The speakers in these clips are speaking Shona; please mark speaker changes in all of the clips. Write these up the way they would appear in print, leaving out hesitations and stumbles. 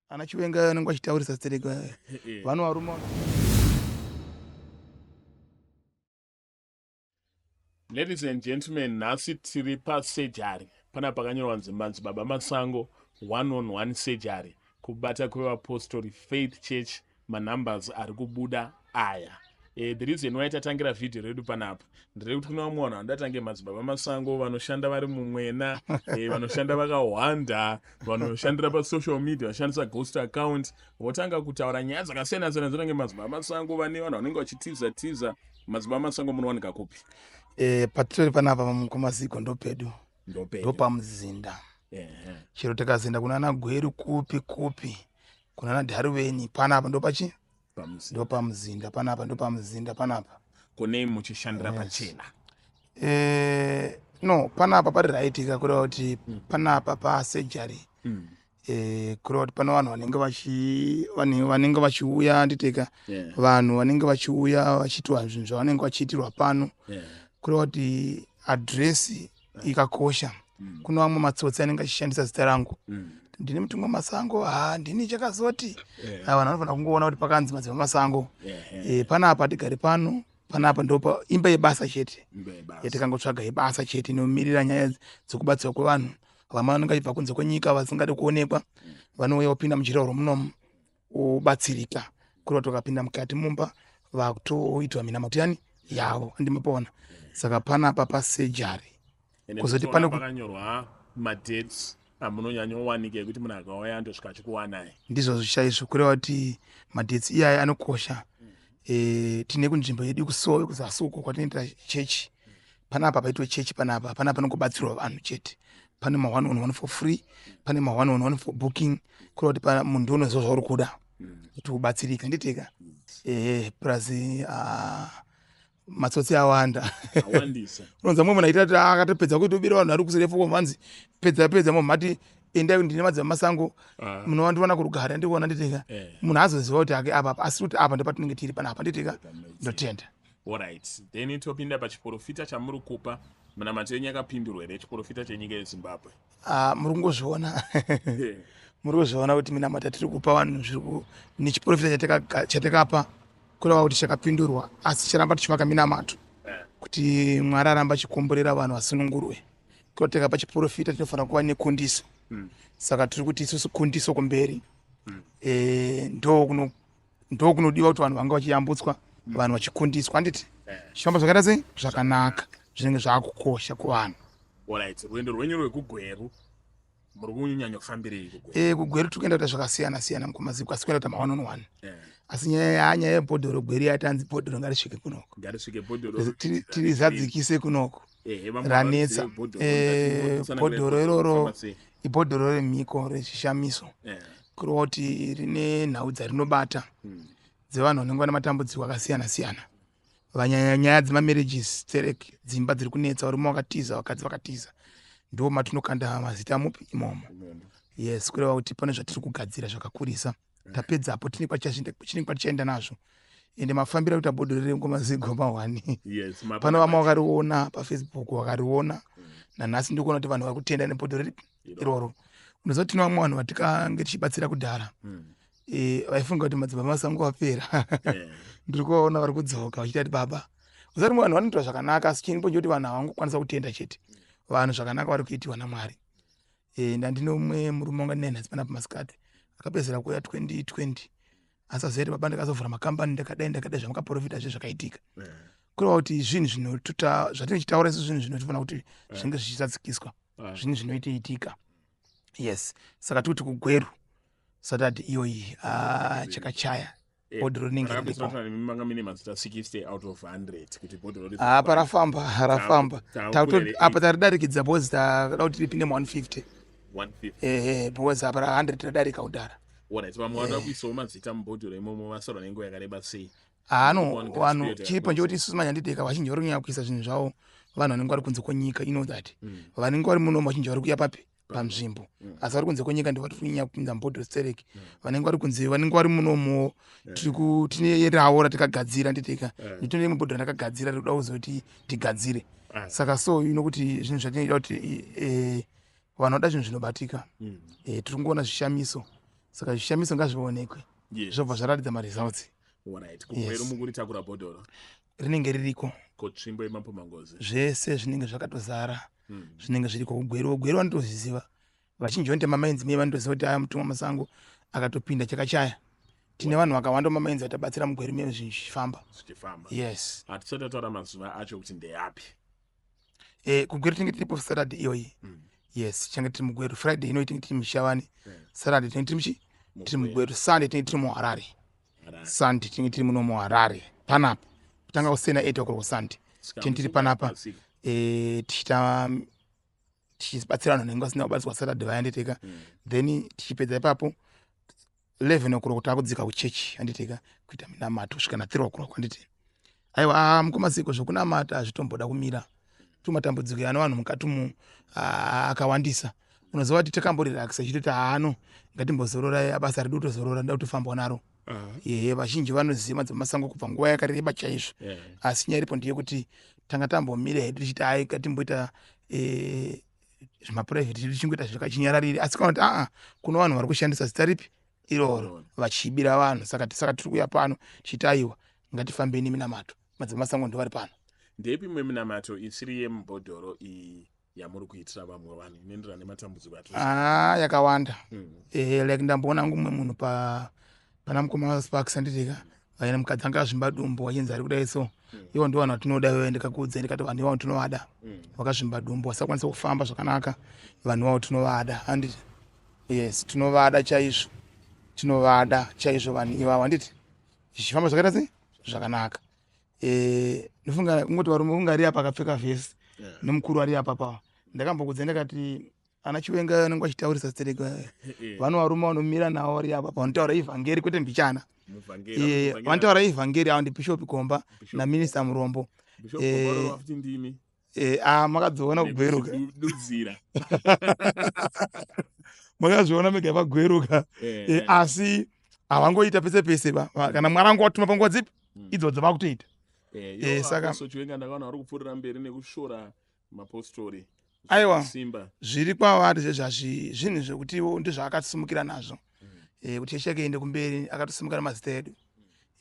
Speaker 1: Ana Chiwenga vanenge vachitaurisa stereki vano varume.
Speaker 2: Ladies and gentlemen, nhasi tiri pasejari pana pakanyorwa nzi Madzibaba Masango one on one surgery, kubata kwevapostori Faith Church. Manumbers ari kubuda aya. The reason why tatangira vhidhiyo redu panapa nderekuti kune vamwe vanhu vanoda tange Madzibaba Masango vanoshanda vari mumwena, vanoshanda vakahwanda, vanoshandira pasocial media, vashandisa ghost account, votanga kutaura nyaya dzakasiyana siyana dzotange Madzibaba Masango vane vanhu vanenge vachitiza tiza. Madzibaba Masango munowanika kupi?
Speaker 1: Patitori panapa muKomaziko ndopedu, ndopamuzinda. Chero tikazinda kunana Gweru kupi kupi, kunana Dharuveni, panapa ndopachi ndopamuzinda panapa, ndopamuzinda panapa.
Speaker 2: Kunei muchishandira pachena?
Speaker 1: No, panapa pari right ka, kureva kuti panapa pasejari. Kureva kuti pane vanhu vanenge vachiuya nditeka, vanhu vanenge vachiuya vachiitwa zvinhu zvavanenge vachiitirwa pano. Kureva kuti adhiresi ikakosha. Kune vamwe matsotsi anenge achishandisa zita rangu, ndini Mutumwa Masango, ha ndini chakazoti. Vanhu vanofanira kungoona kuti pakanzi Madzibaba Masango. Panapa hatigari pano, panapa ndopa imba yebasa chete yatikangotsvaga, yebasa chete inomirira nyaya dzekubatsirwa kwevanhu. Vamwe vanenge vachibva kunze kwenyika vasingadi kuonekwa, vanouya vopinda muchirauro munomu obatsirika. Kureva kuti vakapinda mukati mumba vakutoitwa minamato yani yavo, andimapona. Saka panapa pasejari.
Speaker 2: Kuzoti pane pakanyorwa madates amunonyanyowanika ekuti munhu akauya andosvika achikuwanai.
Speaker 1: Ndizvozvo chaizvo, kureva kuti madates iyaya anokosha. Tine kunzvimbo yedu kusowe kuzasi uko kwatinoitira chechi. Panapa paitwe chechi, panapa panapa panongobatsirwa vanhu chete. Pane ma one on one for free, pane ma one on one for booking, kureva kuti munhu unoziva zvauri kuda kuti ubatsirike nditeka. Plus matsotsi awanda. Unonza mumwe munhu aita kuti akatopedza kuitobira vanhu ari kuserefu, vanzi pedza pedza, mati endai ndine Madzibaba Masango, munovandiwana kurugare ndikuona nditeka. Munhu azoziva kuti ake apa, asi kuti apa ndopatinenge tiri panapa nditeka. Ndotenda.
Speaker 2: Alright, then topinda pachiprofita chamuri kupa. Munamato yenyu yakapindurwa here, chiprofita chenyika yeZimbabwe?
Speaker 1: Ah, muri kungozviona, muri kuzviona kuti minamato yatiri kupa vanhu zviri nechiprofita chatakapa, kureva kuti chakapindurwa, asi charamba tichivaka minamato kuti Mwari aramba achikomborera vanhu vasunungurwe. Kuti takapa chiprofita tinofanira kuva nekundiso. Saka tiri kuti isusu kundiso kumberi. Ndo kunodiwa kuti vanhu vanga vachiyambutswa, vanhu vachikundiswa, handiti zvifamba zvakaita sei zvakanaka, zvinenge zvaakukosha kuvanhu.
Speaker 2: Alright, rwendo rwenyu rwekuGweru muri kunyanyofambirei kuGweru?
Speaker 1: Kugweru tiri kuenda kuita zvakasiyana siyana muKomaziko, asi kuenda kuita ma one on one. Asi nyaya yebhodhoro Gweru yatanzi bhodhoro ngarisvike kunoko.
Speaker 2: Ngarisvike bhodhoro.
Speaker 1: Tirizadzikise kunoko. Ranetsa bhodhoro iroro, ibhodhoro remhiko rezvishamiso, kureva kuti rine nhau dzarinobata dzevanhu vanenge vane matambudziko akasiyana siyana, vanyanya nyaya dzemamarriages tserek, dzimba dziri kunetsa, varume vakatiza, vakadzi vakatiza, ndo matinokanda mazita mupi imomo. Yes, kureva kuti pane zvatiri kugadzira zvakakurisa. Tapedzapo tine kwatichaenda nazvo, ende mafambiro akuita bhodhoro reNgomazigo mahwani. Pano vamwe vakariona paFacebook, vakariona nanhasi ndikuona kuti vanhu vari kutenda nebhodhoro ripi iroro. Unoziva kuti tine vamwe vanhu vatikange tichibatsira kudhara, vaifunga kuti Madzibaba Masango vapera. Ndiri kuvaona vari kudzoka vachiita kuti baba usati vanhu vanoitwa zvakanaka, asi chiripo chekuti vanhu havangokwanisa kutenda chete vanhu zvakanaka vari kuitiwa naMwari. Ndandine umwe murume wanga ndinaye nhasi panapa masikati, akapedzera kuuya 2020, asi aziva kuti baba ndakazovhura makambani, ndakadai ndakadai, zvamukaprofita zve zvakaitika. Kureva kuti zvinhu zvinotuta zvatinenge tichitaura isu, zvinhu zvinotifanira kuti zvinge zvichizadzikiswa, zvinhu zvinoitoitika. Yes, saka tikuti kuGweru Saturday iyoyi, ah, chakachaya, bhodhoro rinenge riripo.
Speaker 2: Manga mine mazita 60 out of 100 kuti bhodhoro
Speaker 1: Apa rafamba, rafamba. Apa taridarikidza because takada kuti ripinde mu150.
Speaker 2: 150.
Speaker 1: Ehe, because apa ra 100 radarika kudhara.
Speaker 2: Alright, vamwe vanoda kuisawo mazita mubhodhoro imomo, vasarwa nenguva yakareba sei?
Speaker 1: Ano
Speaker 2: One
Speaker 1: vanhu
Speaker 2: spirit
Speaker 1: chiripo nchekuti isusu manje handideka vazhinji vari kunyanya kuisa zvinhu zvavo vanhu vanenge vari kunze kwenyika. You know that vanenge vari munomu vazhinji vari kuya papi panzvimbo, asi vari kunze kwenyika ndivo vari kunyanya kupinza mubhodhoro stereki. Vanenge vari kunze, vanenge vari munomuwo, tine ravo ratikagadzira nditeka. Nditone rimwe bhodhoro randakagadzira rikuda kuzoti tigadzire. Saka so ino kuti zvinhu zvatinoita kuti vanhu vanoda zvinhu zvinobatika. Tiri kungoona zvishamiso. Saka zvishamiso ngazvionekwe, zvobva zvaratidza maresults.
Speaker 2: Alright, kugweru mukuritakura bhodhoro
Speaker 1: rinenge ririko,
Speaker 2: ko tsvimbo yemapomangozi,
Speaker 1: zvese zvinenge zvakatozara. Zvinenge zviriko kugweru. Gweru vanotozviziva vazhinji, vanoita mamainzi muye, vanotoziva kuti aya mutumwa masango akatopinda chakachaya. Tine vanhu vakawanda mamainzi vatabatsira mugweru muye, zvinhu zvichifamba.
Speaker 2: Zvichifamba.
Speaker 1: Yes.
Speaker 2: Hatisati tataura mazuva acho kuti ndeapi.
Speaker 1: Kugweru tinenge tiripo Saturday iyoyi. Yes, tichange tiri mugweru Friday inoyi, tinenge tiri mushavani. Saturday tinenge tiri muchi tiri mugweru. Sunday tinenge tiri muHarare. Sunday tinenge tiri muno muHarare panapa, kutanga kusena 8 o'clock Sunday tinenge tiri panapa, tichiita, tichibatsira vanhu vanenge vasina kubatsirwa Saturday vaya, handiteka? Then tichipedza ipapo 11 o'clock taakudzika kuchechi, handiteka, kuita minamato kusvika na 3 o'clock, handiti? Aiwa, ah, mukoma Ziko, zvokunamata hazvitomboda kumira. Tumatambudziko ano vanhu mukati umu akawandisa. Unoziva kuti takamborelaxa ichitoti haano, ngatimbozororai, basa redu kutozorora, nda kutofambwa naro. Yehe, vazhinji vanoziva madzamasango kubva nguva yakareba chaizvo. Asi nyaya iripo ndeyekuti tanga tambomira hedu tichiti hai, ngatimboita zvimaprivate chedu, tichingoita zvakachinyararire. Asi kana kuti aa, kuno vanhu vari kushandisa zita ripi iroro vachibira vanhu. Saka tiri kuuya pano tichiti aiwa, ngatifambei neminamato, madzamasango ndo vari pano.
Speaker 2: Ndeipi imwe minamato isiri yemubhodhoro iyi yamuri kuitira vamwe vanhu inoenderana nematambudziko
Speaker 1: ati? Ah, yakawanda. Like ndamboona hangu mumwe munhu pa pana mukoma Sparks, handitika, vaine mukadzi anga azvimba dumbu, achinzi ari kudai. So ivo ndo vanhu vatinoda ivo. Ndikakuudza ndikati vanhu ivavo tinovada. Vakazvimba dumbu, vasakwanisa kufamba zvakanaka. Vanhu ivavo tinovada, handiti? Yes, tinovada chaizvo, tinovada chaizvo vanhu ivavo, handiti? Zvichifamba zvakaita sei, zvakanaka. Ndofunga kungoti varume kunge ari apa akapfeka vhesi nemukuru ari apa pa ndakambokudza ndakati ana Chiwenga vanenge vachitaurisa stereka. Vano varume vanomira navo vari apa vanotaura ivhangeri, kwete mbichana. Vanotaura ivhangeri avo ndiBishop Gomba naMinister Murombo. Ah, makadziona kugweruka.
Speaker 2: Dudzira.
Speaker 1: Makazviona mega pagweruka. Asi havangoita pese pese ba. Kana Mwari angu watuma panguva dzipi idzodzo vakutoita.
Speaker 2: Saka Chiwenga ndakaona vari kupfuurira mberi nekushora mapostori.
Speaker 1: Aiwa.
Speaker 2: Simba.
Speaker 1: Zviri kwavari zvezvazvi zvinhu zvekutiwo ndizvaakatisumukira nazvo, kuti chechi yake iende kumberi. Akatosimukira mazita edu.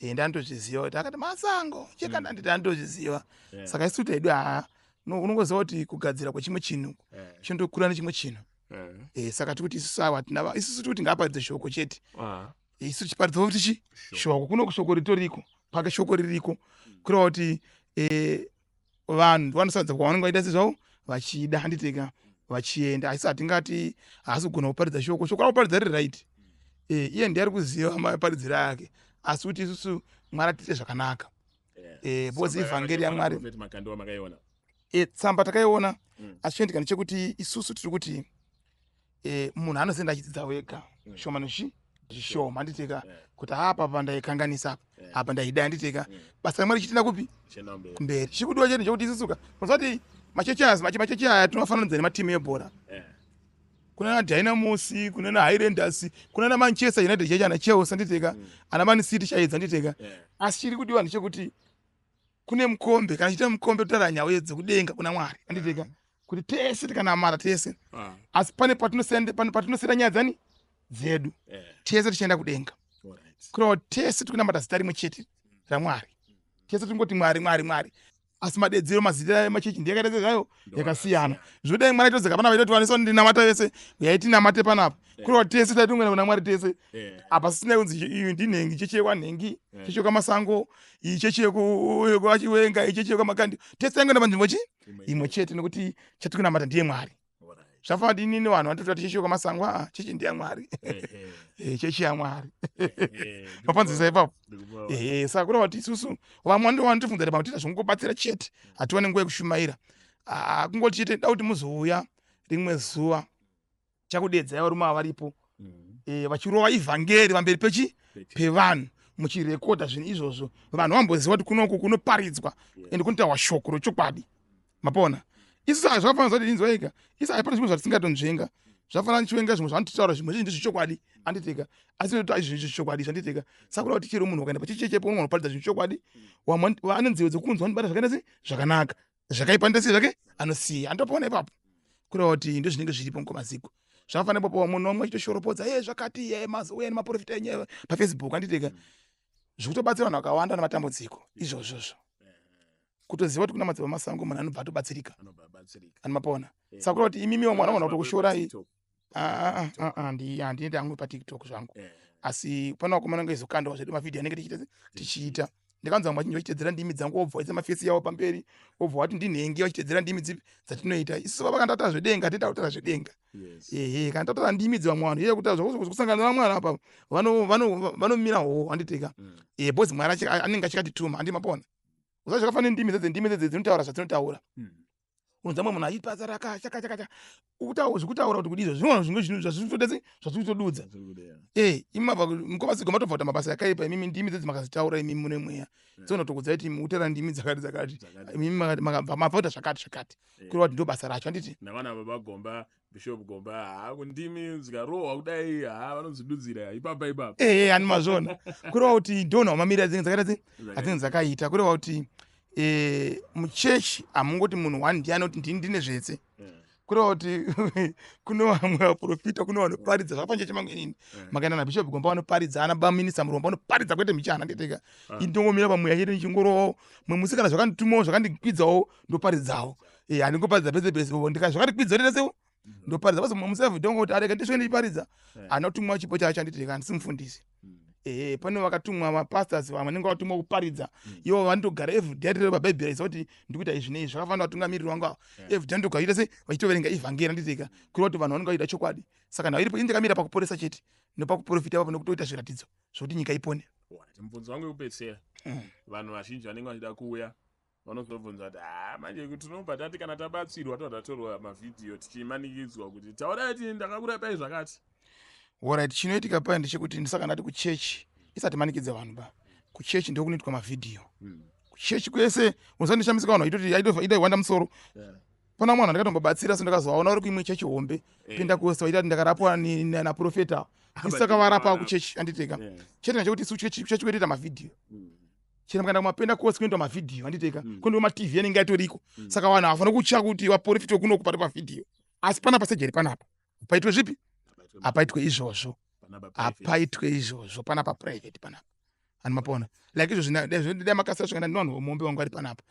Speaker 1: Ndanotozviziva kuti akati masango chekana, nditi andotozviziva. Saka isu tedu haa no, unongoziva kuti kugadzira kwechimwe chinhu chinotokura nechimwe chinhu. Saka tikuti isusu awa tina isusu tikuti ngaaparidze shoko chete. Isu tichiparidza kuti chi shoko kuno, shoko ritoriko pake, shoko ririko, kureva kuti vanhu vanosadza kwavanenge vaita sezvavo vachida, handitika, vachienda. Asi hatingati haasi kugona kuparidza shoko. Shoko rakuparidza riri right. Iye ndiye ari kuziva maparidziro ake, asi kuti isusu Mwari atiite zvakanaka. Because ivhangeri yaMwari.
Speaker 2: Prophet Makandiwa makaiona?
Speaker 1: Tsamba takaiona. Asi chinoitika ndechekuti isusu tiri kuti munhu anozoenda achidzidza wega shoma neshi zvishoma, handitika, kuti apa pa ndaikanganisa apa, apa ndaida, handitika. Basa raMwari chitina kupi?
Speaker 2: Chienda mberi.
Speaker 1: Kumberi. Chikudiwa chedu chekuti isusuka unozati machechi aya, machechi aya tinofananidza nematimu ebhora. Kuna na Dynamos, kuna na Highlanders, kuna na Manchester United chechi, ana Chelsea, handitika, ana Man City chaidza, handitika. Asi chiri kudiwa ndechekuti kune mukombe. Kana chiita mukombe, totaura nhau dzekudenga kuna Mwari, handitika, kuti tese tikanamata tese, asi pane patinosiyana nyaya dzani dzedu, tese tichienda kudenga. Kureva kuti tese tikunamata zita rimwe chete raMwari. Tese tingoti Mwari, Mwari, Mwari, asi madedzero mazita emachechi ndiyakaita sezvayo yakasiyana. Zvodai Mwari aitodzeka panapa, itoti vanhu ndinamata vese, uyai tinamate panapa. Kureva kuti tese taitongoenda kuna Mwari tese. Apa sisina kunzi iyi ndinhengi, chechi yekwanhengi, chechi yekwamasango, iyi chechi yekwachiwenga, iyi chechi yekwamakandi. Tese taingoenda panzvimbo chi imwe chete, nekuti chatikunamata ndiye Mwari. Zvafanira kuti inini vanhu vanototi chechi yekwamasango, aa, chechi ndeyamwari. Chechi yaMwari, mapanzisa ipapo. Ehe, saka kureva kuti isusu vamwe ndo vanotifunza kuti pamwe zvongobatsira chete, hatiwane nguva yekushumaira. Ah, kungoti chete da kuti muzouya rimwe zuva, chakudedzai varume ava varipo, vachirova ivhangeri pamberi pechi pevanhu, muchirekodha zvinhu izvozvo, vanhu vamboziva kuti kunoku kunoparidzwa ende kunotaurwa shoko rochokwadi. Mapona isu zvakafanana zvati inzwaika, isu hapana zvimwe zvatisingatonzvenga. Zvafanana Chiwenga, zvimwe zvaanototaura zvimwe zvinhu ndezvechokwadi, anditeka, asi toti izvi ndezvechokwadi zvanditeka. Saka kuda kuti chero munhu wakaenda pachechechepo unogona kuparidza zvinhu chokwadi. Vamwe vane nzeve dzekunzwa vanobata zvakaita sei zvakanaka, zvakaipa ndese zvake anosiya, andopona ipapo. Kureva kuti ndo zvinenge zviripo, mukoma Ziko. Zvakafanira ipapo munhu wamwe achitoshoropodza ye zvakati ye mazouya nemaprofita enye pafacebook anditika mm. Zvikutobatsira vanhu vakawanda nematambudziko izvozvozvo kutoziva kuti kuna madzibaba masango munhu anobva atobatsirika animapona. Saka kureva kuti imimi vamwe vanogona kutokushorai. Ah, ah, ah, handiende hangu patiktok zvangu. Asi pane vakomana vange izokandawo zvedu mavhidhiyo anenge tichiita tichiita. Ndikanzwa vamwe vachinji vachitedzera ndimi dzangu, wobva waisa mafesi yavo pamberi, wobva wati ndinhengi, vachitedzera ndimi dzipi dzatinoita isusu. Baba, kana tataura zvedenga, tinoita kutaura zvedenga. Ehe, kana tataura ndimi dzevamwe vanhu iye kutaura zvokusangana nevamwe vanhu apa vanomira hoho handiteka. Eh, because Mwari anenge achikatituma handi mapona. Usa zvakafanira ndimi dzedze, ndimi dzedze dzinotaura zvadzinotaura. Unonzwa mumwe munhu achiti raka chaka chaka chaka ukutaura zvekutaura kuti kudii zvimwe zvimwe zvinhu zvazviri zvatiri. Eh, imabva mukomasigo matobva kuita mabasa yakaipa imimi. Ndimi dzedzi makazitaura imimi mune mweya dzonotokudzai kuti mutera ndimi dzakati dzakati, imimi mabva kuita zvakati zvakati. Kureva kuti ndo basa racho handiti.
Speaker 2: Navana baba Gomba, Bishop Gomba, haa, kundimi dzikarohwa kudai, haa, vanodzidudzira ipapa ipapa.
Speaker 1: Ehe, ani mazvona. Kureva kuti ndonhwa mamiriro adzinenge dzakaita adzinenge dzakaita. Kureva kuti muchechi hamungoti munhu one ndiani kuti ndini ndine zvetse. Kureva kuti kune vamwe vaprofita, kune vanoparidza zvakafanira chechi mangu inini. Makaenda naBishop Gomba vanoparidza, ana baminista Murombo vanoparidza kwete michana ndeteka. Indongomira pamweya chete ndichingorowawo mumwe musi kana zvakanditumawo zvakandikwidzawo ndoparidzawo. Handingoparidza pese pese ndika zvakandikwidza ndoita sei, ndoparidza basi. Mumwe musi ndongoti areka ndisvike ndichiparidza. Anotumwa chipo chacho handiteka, handisi mufundisi. Ehe, pane vakatumwa mapastors vamwe vanenge vatumwa kuparidza. Ivo vanotogara everyday atireva pabhaibheri aisa kuti ndikuita izvi neizvi zvakafanira vatungamiriri vangu ava. Everyday ndogara ita sei vachitoverenga ivhangeri handiteka. Kureva kuti vanhu vanenge vachiita chokwadi. Saka nhau iripo ini ndakamira pakuporesa chete nepakuprofita ipapo nekutoita zviratidzo zvokuti nyika ipone.
Speaker 2: Mubvunzo wangu wekupedzisira. Vanhu vazhinji vanenge vachida kuuya vanozobvunza kuti haa, manje kuti tinobva tati kana tabatsirwa tobva tatorwa mavhidhiyo tichimanikidzwa kuti taurai ti ndakakurapai zvakati.
Speaker 1: Alright, chinoitika paya ndechekuti ndisaka ndati kuchechi isati manikidza vanhu ba. Kuchechi ndokunoitwa mavhidhiyo. Kuchechi kwese usandishamisika vanhu vaitoti aitowanda musoro. Pana mwana ndakatombobatsira so ndakazovaona vari kuimwe chechi hombe pinda kwese vaitati ndakarapwa naprofeta. Isaka varapa kuchechi handiteka. Chete ndechekuti isu chechi kwedu mavhidhiyo. Chero mukaenda kumapenda kosi kunoitwa mavhidhiyo handiteka. Kundiwo matv anenge atoriko. Saka vanhu havafanira kutya kuti vaprofita kunoku pari pavhidhiyo. Asi panapa sejeri panapa paitwe zvipi? Hapaitwe izvozvo, hapaitwe izvozvo panapa private panapa ani mapona like izvo dai makasira svika ndani vanhu vomombe vangu vari panapa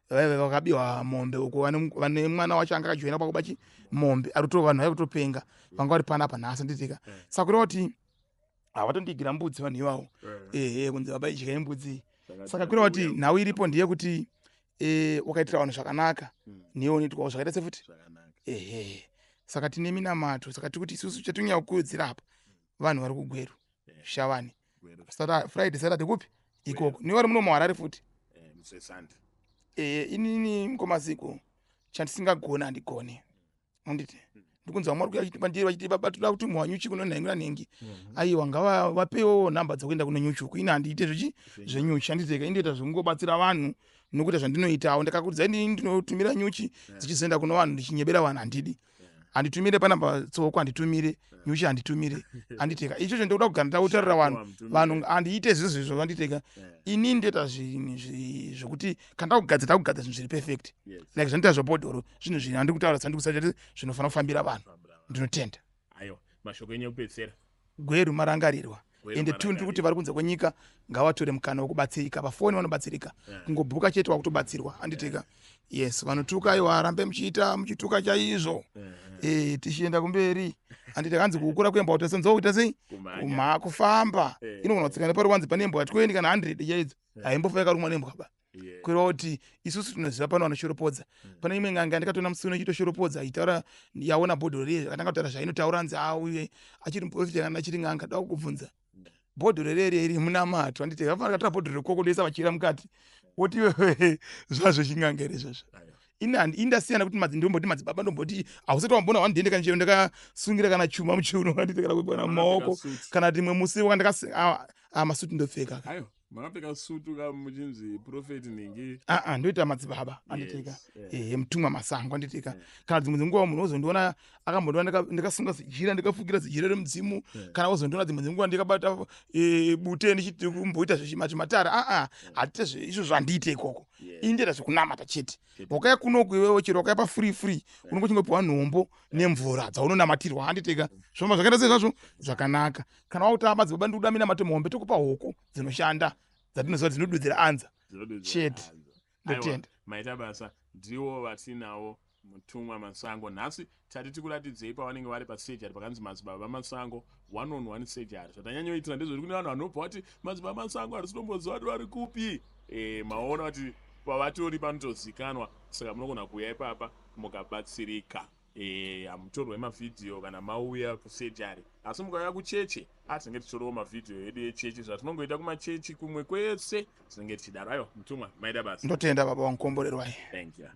Speaker 1: vaive vakabiwa mombe uko vane mwana wacho anga akajoina pakuba chi mombe ari kuto vanhu vaive kutopenga vanga vari panapa nhasi handitika. Saka kureva kuti havatondigira mbudzi vanhu ivavo. Ehe, kunzi baba idyai mbudzi. Saka kureva kuti nhau iripo ndeyekuti wakaitira vanhu zvakanaka newe unoitwawo zvakaita sefuti. Ehe, saka tine minamato. Saka tiri kuti isusu chatonyanya kukurudzira apa vanhu vari kuGweru, Shavani, Friday, Saturday kupi ikoko nevari muno muHarare futi. Inini mukomaziko chandisingagoni handigoni handiti. Ndikunzi vamwe vari kuuya pandiri vachiti baba toda kuti muhanyuchi kunonhengi nanhengi. Aiwa, ngavapewo nhamba dzekuenda kune nyuchi uku. Ini handiite zvechi zvenyuchi handiteka. Indoita zvekungobatsira vanhu nokuita zvandinoitawo. Ndakakurudzai ndini ndinotumira nyuchi dzichizoenda kuno vanhu ndichinyebera vanhu handidi. Handitumire panamba tsoko, handitumire nyuchi, handitumire handiteka. Ichocho ndokuda kugara ndakutaurira vanhu. Vanhu handiite zvizvo izvo handiteka. Ini ndoita zvinhu zvokuti kana ndakugadzira ndakugadzira zvinhu zviri perfect. Like zvanoita zvebhodhoro zvinhu zvino handiri kutaura sandikusa zvinofanira kufambira vanhu. Ndinotenda.
Speaker 2: Aiwa, mashoko enyu ekupedzisira.
Speaker 1: Gweru marangarirwa. Ende tu ndiri kuti vari kunze kwenyika ngavatore mukana wekubatsirika pafoni vanobatsirika. Kungobhuka chete wakutobatsirwa handiteka. Yes, vanotuka aiwa rambe muchiita muchituka chaizvo. Tichienda kumberi handiti. Hanzi kukura kwembwa kuti senzo kuita sei kumha kufamba. Inogona kutsika nepari wanzi pane mbwa 20 kana 100 chaidzo haimbofa yakarumwa nembwa ba. Kureva kuti isusu tinoziva pano vanoshoropodza. Pane imwe n'anga ndakatoona musi uno ichitoshoropodza ichitaura yaona bhodhoro riye akatanga kutaura zvainotaura anzi auye achiri muprofita kana achiri n'anga. Da kukubvunza bhodhoro rere iri munamato handiti vafanira katora bhodhoro rekoko ndoisa vachira mukati woti iwewe zvazvechin'anga here izvozvo. Ini ndasiyana kuti ndomboti madzibaba ndomboti hausati wambona wandende kana chero ndakasungira kana chuma muchiuno handiti kana kuibona mumaoko kana rimwe musi wandakasi masuti ndopfeka.
Speaker 2: Aiwa. Makapfeka sutu ka muchinzi prophet nhingi.
Speaker 1: Aa, ndoita madzibaba anditika. Ehe, mutumwa Masango anditika. Kana dzimwe dzenguva munhu wozondiona akambondiona ndikasunga zijira, ndikafukira zijira remudzimu. Kana wozondiona dzimwe dzenguva ndikabata bute ndichiti kumboita zvechimatare, aa, hatite izvo, zvandiite ikoko. Ini ndoita zvekunamata chete. Wakauya kunoku iwewe, chero wakauya pafree free, unonge uchingopiwa nhombo nemvura dzaunonamatirwa, handiteka. Zvoma zvakaita sei zvazvo zvakanaka. Kana wakuti, "Madzibaba, ndikuda minamato muhombe," tokupa hoko dzinoshanda dzatinoziva dzinodudzira anza chete. Ndotenda.
Speaker 2: Maita basa. Ndiwo vatinawo Mutumwa Masango nhasi. Tati tikuratidzei pavanenge vari pasurgery pakanzi Madzibaba Masango one on one surgery. Zvatanyanyoitira ndezvekuti kune vanhu vanobva vati Madzibaba Masango harisi tomboziva kuti vari kupi. Maona kuti pavatori panotozikanwa, saka munogona kuuya ipapa mukabatsirika. Hamutorwe mavhidhiyo kana mauya kusurgery, asi mukauya kucheche atinenge tichitorawo mavhidhiyo edu echechi, zvatinongoita kumachechi kumwe kwese tinenge tichidaro. Aiwa, mutumwa, maita basa.
Speaker 1: Ndotenda, baba wangu, komborerwai.
Speaker 2: Thank you.